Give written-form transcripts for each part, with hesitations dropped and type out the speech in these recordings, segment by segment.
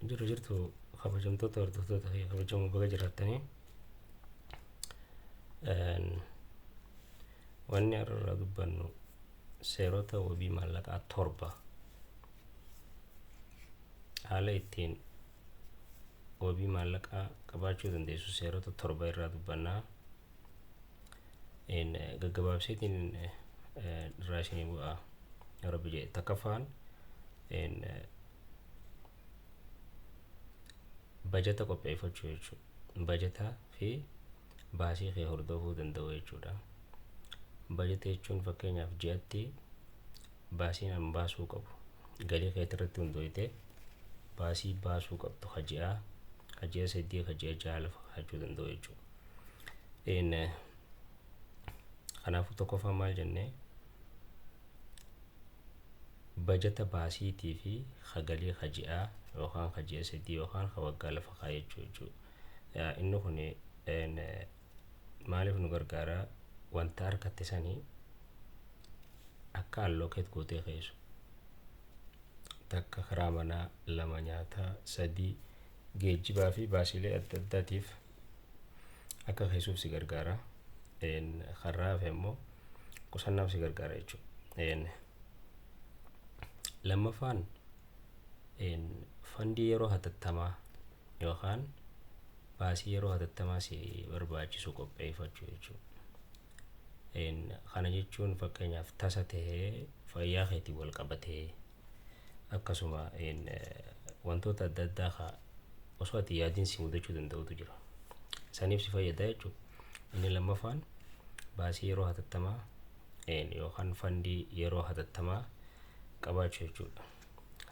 Jirra jirtu, kabajamtoota hordoftoota fi kabajamoo, baga jiraattanii. Wanni har'a irraa dubbannu seerota wabii maallaqaa 7, haala ittiin wabii maallaqaa qabaachuu dandeessu seerota 7 irraa dubbannaa. Gaggabaabseetiin irraa isinii bu'a Rabbi jedhe. Takkaffaan bajata qopheeffachuu jechuudha. Bajata fi baasii kee hordofuu danda'u jechuudha. Bajata jechuun fakkeenyaaf ji'atti baasiin an baasuu qabu, galii keetii irratti hundooyte baasii baasuu qabdu ka ji'aa, ka ji'a 3, ka ji'a 6 lafa kaa'achuu danda'u jechuudha. Kanaafuu tokkoffaa maal jennee? Bajata baasiitii fi ka galii ka ji'aa yookaan ka ji'a 3 yookaan ka waggaa lafa kaayachuu jechuudha. Inni kun maaliif nu gargaara? Wanta harkatte sanii akka allocate gootee keessu. Takka karaa manaa, lama nyaataa, sadii geejjibaa fi baasiilee adda addaatiif akka keessuuf si gargaara. Karraa hafe immoo qusannaaf si gargaara jechuudha. Lammaffaan fandii yeroo hatattamaa yookaan baasii yeroo hatattamaa si barbaachisu qopheeffachuu jechuudha. Kana jechuun fakkeenyaaf tasa tahee fayyaa keetiin wal qabatee, akkasuma wantoota adda addaa ka osoo ati yaadiin si mudachuu danda'utu jira. Saniif si fayyada jechuudha. Inni lammaffaan baasii yeroo hatattamaa yookaan fandii yeroo hatattamaa qabaachuu jechuudha.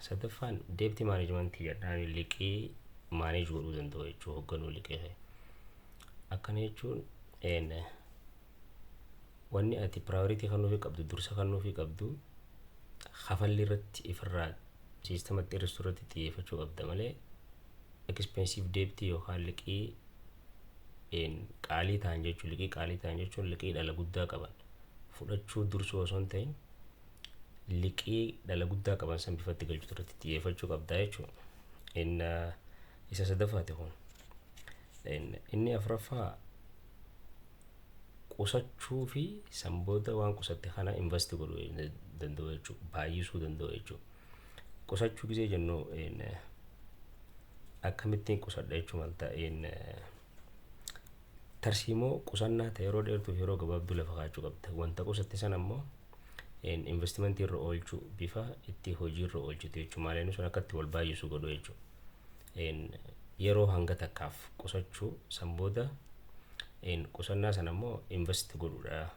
Sadaffaan debt management jedhaan, liqii manage godhuu danda'u jechuudha, hoogganuu liqii kee. Akkana jechuun wanni ati priority kennuufii qabdu, dursa kennuufii qabdu, kafalli irratti ifirraa siistamatti hir'isuu irratti xiyyeeffachuu qabda malee expensive debt yookaan liqii qaalii ta'an jechuun, liqii qaalii ta'an jechuun liqii dhala guddaa qaban fudhachuu dursuu osoo hin ta'in, liqii dhala guddaa qaban san bifatti galchuu irratti xiyyeeffachuu qabda jechuudha. Inni isa sadaffaati kun. Inni afuraffaa qusachuu fi san booda waan qusatte kana invest godhuu danda'u jechuudha. Baay'isuu danda'u jechuudha. Qusachuu gisee jennu akkamittiin qusadha jechuu malta. Tarsiimoo qusannaa ta'e yeroo dheertuu fi yeroo gabaabduu lafa kaa'achuu qabda. Wanta qusatte sana immoo investimentii irra oolchuu, bifa itti hojii irra oolchitu jechuudha. Maaleen sun akka itti wal baay'isu godhu jechuudha. Yeroo hanga takkaaf qusachuu, san booda qusannaa sana immoo invest godhuudha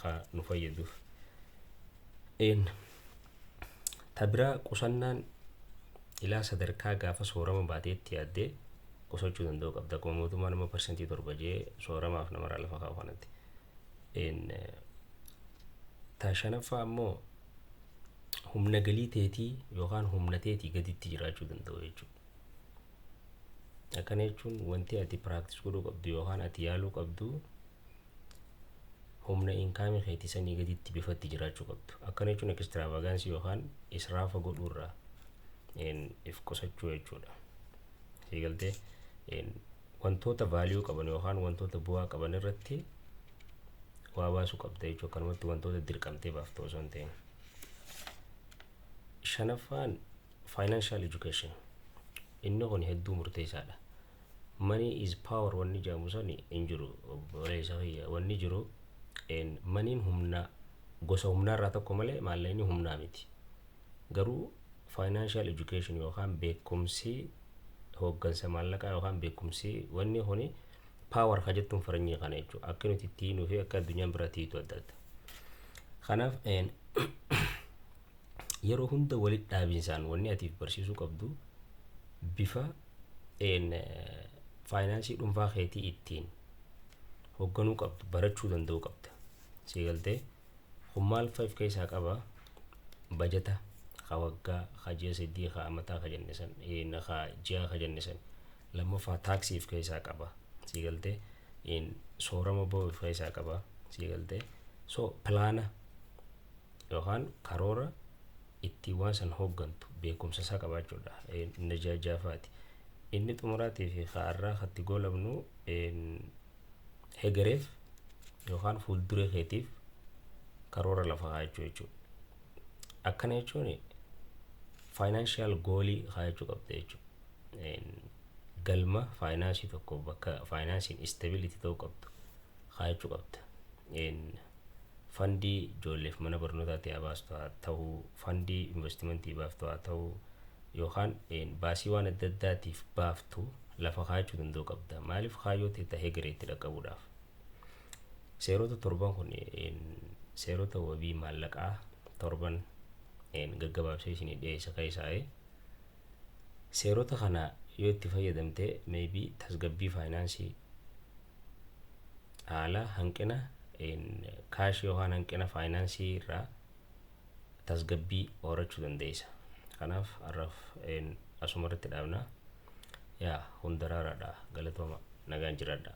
ka nu fayyaduuf. Ta biraa qusannaan ilaa sadarkaa gaafa soorama baateetti yaaddee qusachuu danda'u qabda. Akkuma mootummaan amma 7% jee sooramaaf namarraa lafa kaa'u kanatti. Ta shanaffaa ammoo humna galii teetii yookaan humna teetii gaditti jiraachuu danda'u jechuudha. Akkana jechuun wanti ati practice godhuu qabdu yookaan ati yaaluu qabdu humna income keetii sanii gaditti bifatti jiraachuu qabdu. Akkana jechuun extravagance yookaan israafa godhuurraa if qusachuu jechuudha. Siigaltee wantoota value qaban yookaan wantoota bu'aa qaban irratti waa baasuu qabda jechuudha. Akkanumatti wantoota dirqamtee baaftu osoo hin ta'in. Shanaffaan financial education. Inni kun hedduu murteessaadha. Money is power wanni jedhamu sani hin jiru, obboleessa kiyya. Wanni jiru moneyn humna, gosa humnaarraa tokko malee maallaqni humnaa miti. Garuu financial education yookaan beekumsi hooggansa maallaqaa yookaan beekumsi wanni kuni power ka jettuun faranyii kana jechuudha. Akka nuti itti hiinuu fi akka addunyaan biratti hiitu adda adda. Kanaaf yeroo hunda walitti dhaabinsaan wanni atiif barsiisuu qabdu bifa faayinaansii dhuunfaa keetii ittiin hoogganuu qabdu barachuu danda'uu qabda. Siigaltee kun maal fa'a of keessaa qaba? Bajata ka waggaa, ka ji'a 3, ka amataa ka jenne san, ka ji'a ka jenne san. Lammaffaa taaksii of keessaa qaba. Siigaltee soorama ba'u of keessaa qaba. Siigaltee so plan yookaan karoora ittiin ittiin waan san hooggantu beekumsa isaa qabaachuudha. Inni jaafaati. Inni xumuraatii fi har'aa katti goolabnu hegereef yookaan fuulduree keetiif karoora lafa kaa'achuu jechuudha. Akkana jechuun financial goalii kaa'achuu qabda jechuudha. Galma faayinaansii tokko bakka faayinaansiin stability ta'uu qabdu kaa'achuu qabda. Fundii ijoolleef mana barnootaatti haa baastu haa ta'uu, fundii investimentii baaftu haa ta'uu, yookaan baasii waan adda addaatiif baaftu lafa kaa'achuu danda'uu qabda. Maaliif? Kaayyoo ta'e ta'ee gareetti dhaqqabuudhaaf. Seerota torban kun seerota wabii maallaqaa torban gaggabaabsee isinii dhiyeessa keessaa. Seerota kana yoo itti fayyadamte, maybe tasgabbii faayinaansii, haala hanqina cashii yookaan hanqina faayinaansii irraa tasgabbii horachuu dandeessa. Kanaaf har'aaf asuma irratti dhaabna. Yaa hundaraaraadha, galatooma, nagaan jiraadha.